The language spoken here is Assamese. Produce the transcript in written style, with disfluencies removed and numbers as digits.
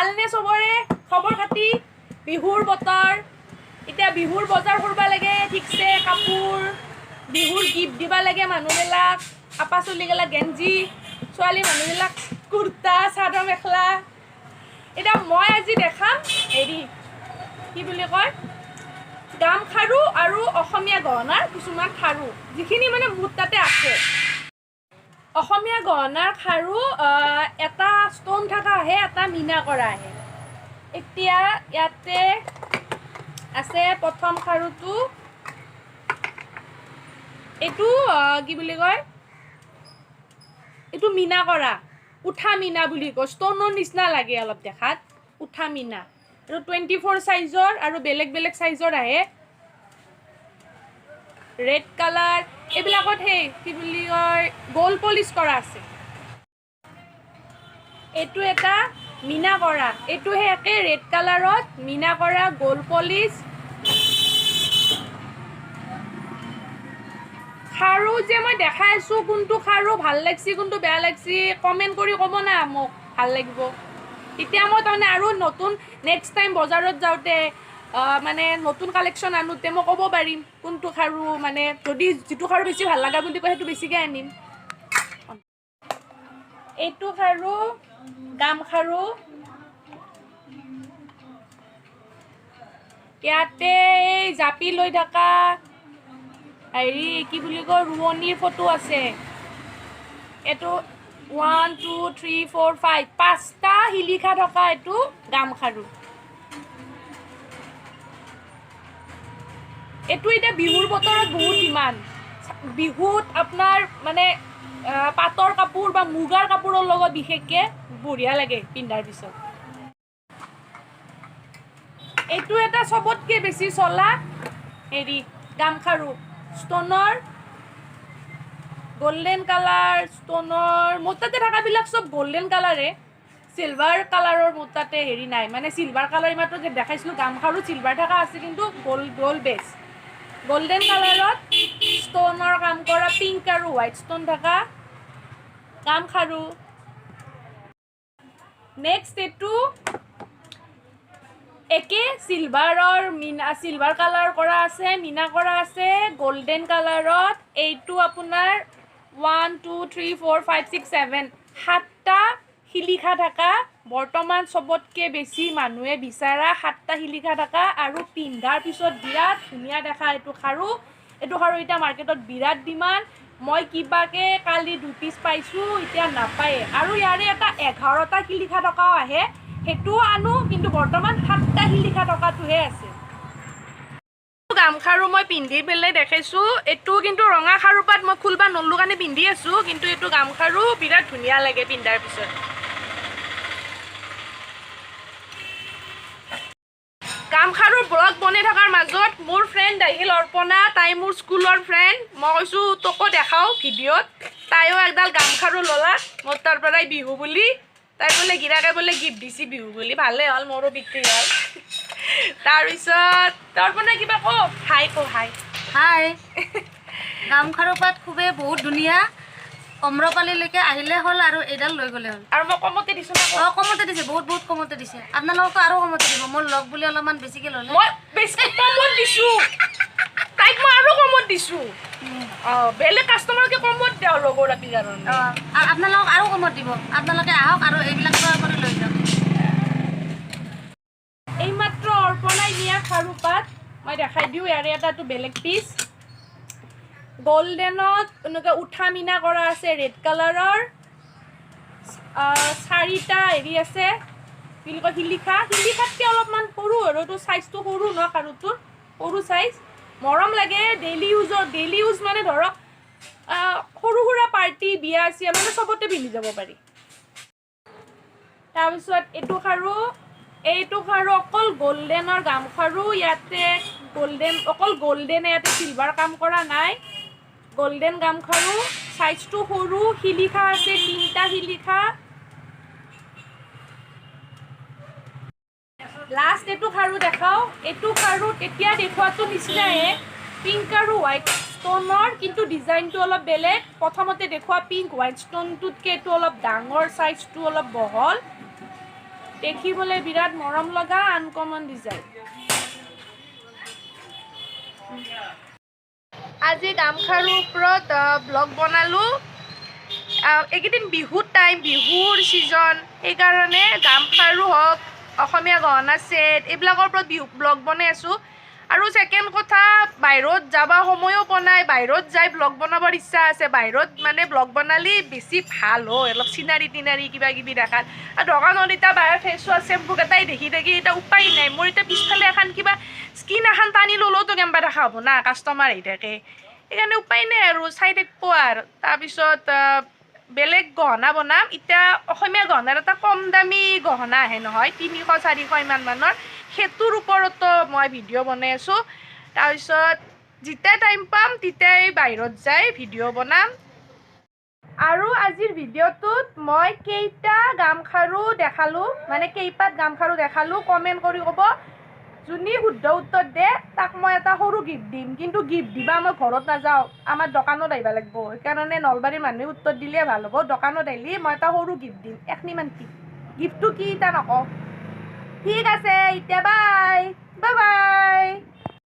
ভালনে চবৰে খবৰ খাতি? বিহুৰ বতৰ, এতিয়া বিহুৰ বজাৰ কৰিব লাগে ঠিকছে, কাপোৰ বিহুৰ গিফ্ট দিব লাগে মানুহবিলাক, আপা চলিগিলা গেঞ্জি, ছোৱালী মানুহবিলাক কুৰ্তা, চাদৰ মেখেলা। এতিয়া মই আজি দেখাম হেৰি কি বুলি কয়, গামখাৰু আৰু অসমীয়া গহনাৰ কিছুমান খাৰু, যিখিনি মানে মোৰ তাতে আছে। অসমীয়া গহনাৰ খাৰু এটা ষ্ট'ন থকা আহে, এটা মীনা কৰা আহে। এতিয়া ইয়াতে আছে প্ৰথম খাৰুটো, এইটো কি বুলি কয়, এইটো মীনা কৰা, উঠা মীনা বুলি কয়। ষ্ট'নৰ নিচিনা লাগে অলপ দেখাত, উঠা মীনা। এইটো 24 চাইজৰ আৰু বেলেগ বেলেগ চাইজৰ আহে। ৰেড কালাৰ, এইবিলাকত সেই কি বুলি কয়, গ'ল্ড পলিচ কৰা আছে। এইটো এটা মীনা কৰা, এইটো সেই একে ৰেড কালাৰত মীনা কৰা, গ'ল্ড পলিচ। খাৰু যে মই দেখাই আছোঁ, কোনটো খাৰু ভাল লাগছি কোনটো বেয়া লাগছি কমেণ্ট কৰি ক'ব না মোক, ভাল লাগিব। তেতিয়া মই তাৰমানে আৰু নতুন নেক্সট টাইম বজাৰত যাওঁতে মানে নতুন কালেকশ্যন আনোতে মই ক'ব পাৰিম কোনটো খাৰু, মানে যদি যিটো খাৰু বেছি ভাল লগা বুলি কয় সেইটো বেছিকৈ আনিম। এইটো খাৰু গামখাৰু, ইয়াতে এই জাপি লৈ থকা হেৰি কি বুলি কয়, ৰোৱনীৰ ফটো আছে। এইটো 1 2 3 4 5 পাঁচটা শিলিখা থকা এইটো গামখাৰু। এইটো এতিয়া বিহুৰ বতৰত বহুত ডিমাণ্ড। বিহুত আপোনাৰ মানে পাটৰ কাপোৰ বা মুগাৰ কাপোৰৰ লগত বিশেষকৈ বঢ়িয়া লাগে পিন্ধাৰ পিছত। এইটো এটা চবতকৈ বেছি চলা হেৰি গামখাৰু, ষ্ট'নৰ গল্ডেন কালাৰ ষ্ট'নৰ। মোৰ তাতে থকাবিলাক চব গল্ডেন কালাৰে, চিলভাৰ কালাৰৰ মোৰ তাতে হেৰি নাই। মানে চিলভাৰ কালাৰ এইমাত্ৰ যে দেখাইছিলোঁ গামখাৰু চিলভাৰ থকা আছে, কিন্তু গ'ল্ড বেছ। গল্ডেন কালাৰত ষ্ট'নৰ কাম কৰা, পিংক আৰু হোৱাইট ষ্ট'ন থকা গামখাৰু। নেক্সট এইটো একে চিলভাৰৰ মীনা, চিলভাৰ কালাৰ কৰা আছে, মীনা কৰা আছে গল্ডেন কালাৰত। এইটো আপোনাৰ 1 2 3 4 5 6 7 সাতটা শিলিখা থকা, বৰ্তমান চবতকৈ বেছি মানুহে বিচৰা সাতটা শিলিখা থকা আৰু পিন্ধাৰ পিছত বিৰাট ধুনীয়া দেখা এইটো খাৰু। এইটো খাৰু এতিয়া মাৰ্কেটত বিৰাট ডিমাণ্ড। মই কিবাকৈ কালি 2 পিচ পাইছোঁ, এতিয়া নাপায়ে। আৰু ইয়াৰে এটা 11টা শিলিখা থকাও আহে, সেইটোও আনো, কিন্তু বৰ্তমান 7টা শিলিখা থকাটোহে আছে। গামখাৰু মই পিন্ধি পেলাই দেখাইছোঁ। এইটো কিন্তু ৰঙা খাৰু পাত মই খুলবা নল্লো কাৰণে পিন্ধি আছোঁ, কিন্তু এইটো গামখাৰু বিৰাট ধুনীয়া লাগে পিন্ধাৰ পিছত। গামখাৰুৰ ব্লগ বনাই থকাৰ মাজত মোৰ ফ্ৰেণ্ড আহিল অৰ্পণা, তাই মোৰ স্কুলৰ ফ্ৰেণ্ড। মই কৈছোঁ তোকো দেখাওঁ ভিডিঅ'ত। তাইও একডাল গামখাৰু ল'লা মোৰ তাৰ পৰাই বিহু বুলি। তাই বোলে গিৰাকে বোলে গিফ্ট দিছি বিহু বুলি, ভালেই হ'ল, মোৰো বিক্ৰী হ'ল। তাৰপিছত অৰ্পণা কিবা ক, হাই ক, হাই। হাই। গামখাৰু পাত খুবেই বহুত ধুনীয়া। অম্ৰপালিলৈকে আহিলে হ'ল আৰু এইডাল লৈ গ'লে হ'ল। আৰু মই কমতে দিছোঁ না? অঁ, কমতে দিছে, বহুত বহুত কমতে দিছে। আপোনালোকতো আৰু কমতে দিব, মোৰ লগ বুলি অলপমান বেছিকৈ ল'লে। মই বেছি কমত দিছোঁ তাইক, মই আৰু কমত দিছোঁ। অঁ, বেলেগ কাষ্টমাৰকে কমত দিওঁ লগৰ আপি কাৰণে। অঁ, আৰু আপোনালোকক আৰু কমত দিব, আপোনালোকে আহক আৰু এইবিলাক ক্ৰয় কৰি লৈ যাওক। এইমাত্ৰ অৰ্পণাই নিয়া খাৰু পাত মই দেখাই দিওঁ। ইয়াৰে এটাটো বেলেগ পিচ, গল্ডেনত এনেকুৱা উঠা মীনা কৰা আছে, ৰেড কালাৰৰ চাৰিটা হেৰি আছে, কি বুলি কয়, শিলিখা। শিলিখাতকৈ অলপমান সৰু আৰু এইটো চাইজটো সৰু ন, খাৰুটোৰ সৰু চাইজ, মৰম লাগে। ডেইলি ইউজৰ, ডেইলি ইউজ মানে ধৰক সৰু সুৰা পাৰ্টি, বিয়া চিয়া মানে চবতে পিন্ধি যাব পাৰি। তাৰপিছত এইটো খাৰু, এইটো খাৰু অকল গল্ডেনৰ গামখাৰু। ইয়াতে গল্ডেন, অকল গল্ডেন, ইয়াতে চিলভাৰ কাম কৰা নাই। গল্ডেন গামখাৰু, চাইজটো সৰু, শিলিখা আছে 3টা শিলিখা। লাষ্ট এইটো খাৰু দেখাওঁ। এইটো খাৰু তেতিয়া দেখুৱাটো নিচিনায়ে, পিংক আৰু হোৱাইট ষ্ট'নৰ, কিন্তু ডিজাইনটো অলপ বেলেগ। প্ৰথমতে দেখুওৱা পিংক হোৱাইট ষ্ট'নটোতকৈ এইটো অলপ ডাঙৰ, চাইজটো অলপ বহল। দেখিবলৈ বিৰাট মৰম লগা আনকমন ডিজাইন। আজি গামখাৰুৰ ওপৰত ব্লগ বনালোঁ। এইকেইদিন বিহুৰ টাইম, বিহুৰ ছিজন, সেইকাৰণে গামখাৰু হওক, অসমীয়া গহনা ছেট, এইবিলাকৰ ওপৰত বিহু ব্লগ বনাই আছোঁ। আৰু ছেকেণ্ড কথা, বাহিৰত যাব সময়ো পোৱা নাই। বাহিৰত যাই ব্লগ বনাবৰ ইচ্ছা আছে। বাহিৰত মানে ব্লগ বনালে বেছি ভাল হয়, অলপ চিনাৰী তিনাৰী কিবা কিবি দেখাত। আৰু দোকানত এতিয়া বাহিৰৰ ফেচ ৱাছ, চেম্পু কেইটাই দেখি থাকি এতিয়া উপায় নাই মোৰ। এতিয়া পিছফালে এখন কিবা স্কিন এখন টানি ল'লেওতো কেনেবা দেখা হ'ব না, কাষ্টমাৰ আহি থাকে। সেইকাৰণে উপায় নাই আৰু, চাই থাকিব আৰু। তাৰপিছত বেলেগ গহনা বনাম। এতিয়া অসমীয়া গহনাৰ এটা কম দামী গহনা আহে নহয়, 300 400 ইমান মানৰ, সেইটোৰ ওপৰতো মই ভিডিঅ' বনাই আছোঁ। তাৰপিছত যেতিয়া টাইম পাম, তেতিয়াই বাহিৰত যাই ভিডিঅ' বনাম। আৰু আজিৰ ভিডিঅ'টোত মই কেইটা গামখাৰু দেখালোঁ, মানে কেইপাত গামখাৰু দেখালোঁ, কমেণ্ট কৰি ক'ব। যোনে শুদ্ধ উত্তৰ দিয়ে, তাক মই এটা সৰু গিফ্ট দিম। কিন্তু গিফ্ট দিবা মই ঘৰত নাযাওঁ, আমাৰ দোকানত আহিব লাগিব। সেইকাৰণে নলবাৰীৰ মানুহে উত্তৰ দিলে ভাল হ'ব। দোকানত আহিলে মই এটা সৰু গিফ্ট দিম, এখনিমান। কি গিফ্টটো কি, এতিয়া নকওঁ। ঠিক আছে, এতিয়া বাই বাই বাই।